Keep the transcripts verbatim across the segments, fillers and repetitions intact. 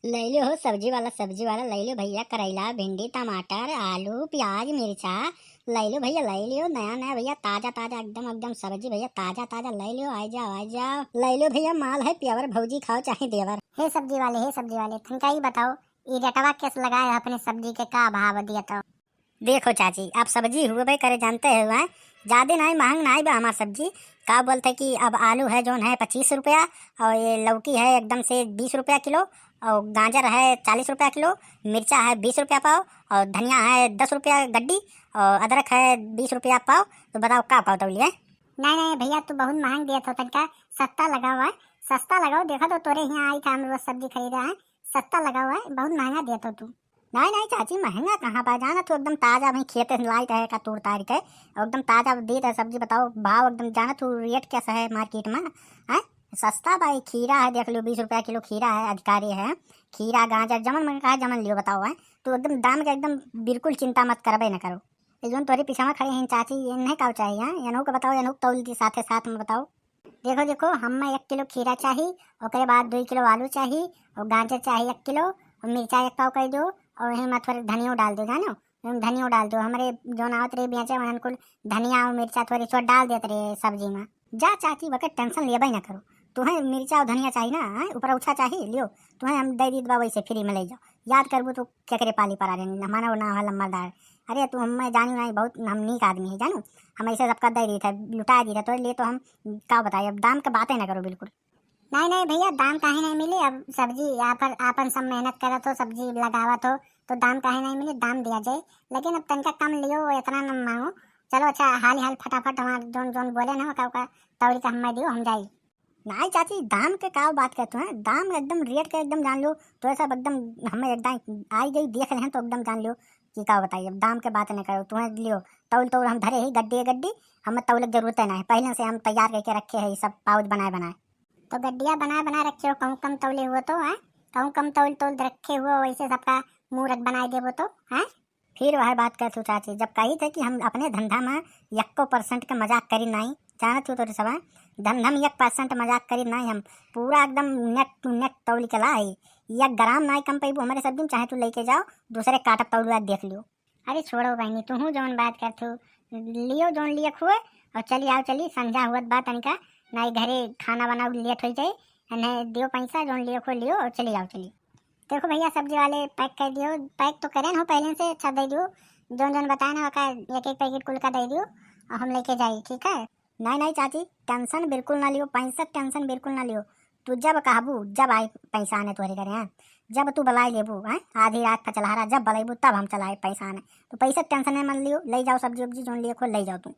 ले लियो हो सब्जी वाला, सब्जी वाला ले लियो भैया, करैला, भिंडी, टमाटर, आलू, प्याज, मिर्चा, ले लियो भैया, ले लियो, नया नया भैया, ताजा ताजा, एकदम एकदम सब्जी भैया, ताजा ताजा ले लियो, आ जाओ, आ जाओ, ले लियो भैया, माल है प्योर, भौजी खाओ चाहे देवर। हे सब्जी वाले, हे सब्जी वाले, तनका ई बताओ, ई रेटवा कैसे लगाए अपने सब्जी के, का भाव दिया तो? देखो चाची, अब सब्जी हुए करे जानते हो, हैं, ज्यादा नाई महंग नाई बा हमार सब्जी। का बोलते कि अब आलू है जौन है पच्चीस रुपया, और ये लौकी है एकदम से बीस रुपया किलो, और गाजर है चालीस रुपया किलो, मिर्चा है बीस रुपया पाव, और धनिया है दस रुपया गड्डी, और अदरक है बीस रुपया पाव। तो बताओ का भाव तौली है? नहीं नहीं भैया, तू बहुत महंग दिया था, तनका सस्ता लगाओ है, सस्ता लगाओ। देखा तो तोरे यहाँ आई था, हम रोज सब्जी खरीदा है, सस्ता लगाओ है, बहुत महंगा दिया था तू। नहीं नहीं चाची, महंगा कहाँ बा, जाना तू एकदम ताजा वहीं खेते से लाइत है का तोड़ ताड़ के, और एकदम ताजा देत है सब्जी। बताओ भाव एकदम, जाना तू रेट कैसा है मार्केट में, हैं? सस्ता बा, ये खीरा है देख लियो, बीस रुपया किलो खीरा है, अधिकारी है। खीरा गाजर जमन मन कहा जमन लियो, बताओ है। तू एकदम दाम के एकदम बिल्कुल चिंता मत करबे न करो। ये जौन तोरे पीछा में खड़े हैं चाची, ये नहीं काव चाहिए, हैं? इन्हों को बताओ, इन्हों को तौल दी साथे साथ में बताओ। देखो देखो, हमें एक किलो खीरा चाही, ओकरे बाद दुई किलो आलू चाही, और गाजर चाही एक किलो, और मिर्चा एक पाव कर दो, और यही में थोड़े धनियो डाल दो, जानो, यही में धनियो डाल दो। हमारे जौन आवत रहे बेचे वनन कुल धनिया और मिर्चा थोड़ी छोट डाल देत रहे सब्जी में। जा चाची, बके टेंशन लेबे ना करो, तुम्हें मिर्चा और धनिया चाही ना, हैं? ऊपर उछा चाही, लियो, तुम्हें हम दे दीत बा वैसे फ्री में ले जाओ। याद करबू तो केकरे पाली पर आ जानी, हमारा वो नाम है लम्बरदार। अरे तू हमें जानी नहीं, बहुत हम नीक आदमी है, जानू, हम ऐसे सबका दे दीत है, लुटा दीत है, तो ले तो हम का बताई, अब दाम के बातें ना करो बिल्कुल। नहीं नहीं भैया, दाम काहे नहीं मिली? अब सब्जी आपन, आपन सब मेहनत करत हो, सब्जी लगावत हो, तो दाम काहे नहीं मिली? दाम दिया जाए, लेकिन अब तनका कम लियो, इतना न मांगो। चलो अच्छा, हाल हाल फटाफट हमार जौन जौन बोले ना, ओका ओका तौली के हमें दियो, हम जाई। नहीं चाची, दाम के का बात करते हैं, दाम एकदम रेट के एकदम जान लो। तो ऐसा एकदम हमें एकदम आई गई देख लें तो एकदम जान लो कि का बताइए, अब दाम के बात नहीं करो, तुम्हें लियो तौल तौल हम धरे ही गड्डी गड्डी, हमें तौले के जरूरत है ना है, पहले से हम तैयार करके रखे हैं ये सब पाउच बनाए बनाए। तो गड्डिया बनाए बनाए रखे हो, कहूँ कम तौले हुआ तो है, कहूँ कम तौल तौल रखे हुआ, वैसे सबका मूरत बनाए देबो तो है। फिर वह बात कहतू चाची, जब कही थे कि हम अपने धंधा में यक्को परसेंट के मजाक करी नाई, जानत हो तो रिसवा, धंधा में एक परसेंट मजाक करी नाई हम, पूरा एकदम नेक टू नेक तौल के लाई। एक ग्राम नाई कम पैबू हमारे सब्जी में, चाहे तू लेके जाओ, दूसरे काटब तौलुआ देख लियो। अरे छोड़ो बहनी, तू जौन बात करतू, लियो जौन लिए खुए, और चली आओ, चली संझा हुअत बा तनिका, नाई घरे खाना बनाओ लेट हो जाए, इन्हें दियो पैसा, जौन लिए खुए लियो और चली आओ, चली। देखो भैया, सब्जी वाले पैक कर दियो, पैक तो करें हो पहले से, अच्छा दे दियो, जौन जौन बताए ना ओका एक एक पैकेट कुल का दे दियो और हम लेके जाई, ठीक है? नहीं नहीं चाची, टेंशन बिल्कुल ना लियो, पैसा टेंशन बिल्कुल ना लियो। तू जब कहबू जब आई पैसा आने तोहरे घरे, हैं? जब तू बुलाई लेबू, हैं? आधी रात पर चलहारा जब बुलाइबू तब हम चलाए पैसा आने। तो पैसा टेंशन मत लियो, ले जाओ सब्जी उब्जी जौन लिए खो ले जाओ तू।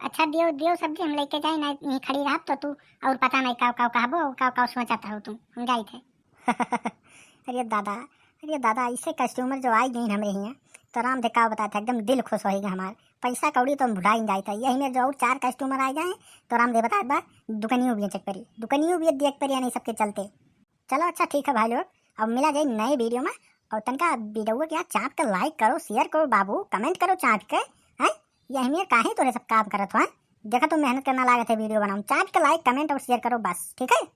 अच्छा दियो, दियो सब्जी हम लेके जाए, नहीं यहीं खड़ी रहब तो तू और पता नहीं काव काव कहबो और काव काव सोचत रहो तू, हम जाइत है। अरे दादा, अरे दादा, ऐसे कस्टमर जो आई गई हमरे हियाँ, तो राम दे का बताते, एकदम दिल खुश होइगा हमार। पैसा कौड़ी तो हम भुलाइन जाइत है, यही में जो और चार कस्टमर आ जाए तो राम दे बता बा, दुकनियों भी चेक करी, दुकनियों भी देख पड़ी नहीं सबके चलते। चलो अच्छा ठीक है भाई लोग, अब मिला जाए नए वीडियो में। और तनका वीडियो के चाप के लाइक करो, शेयर करो बाबू, कमेंट करो चाप के, हैं? यही में काहे तोरे सब काम करत हो, हैं? देखा तो मेहनत करना लागत है वीडियो बनाऊँ, चाप के लाइक कमेंट और शेयर करो बस, ठीक है?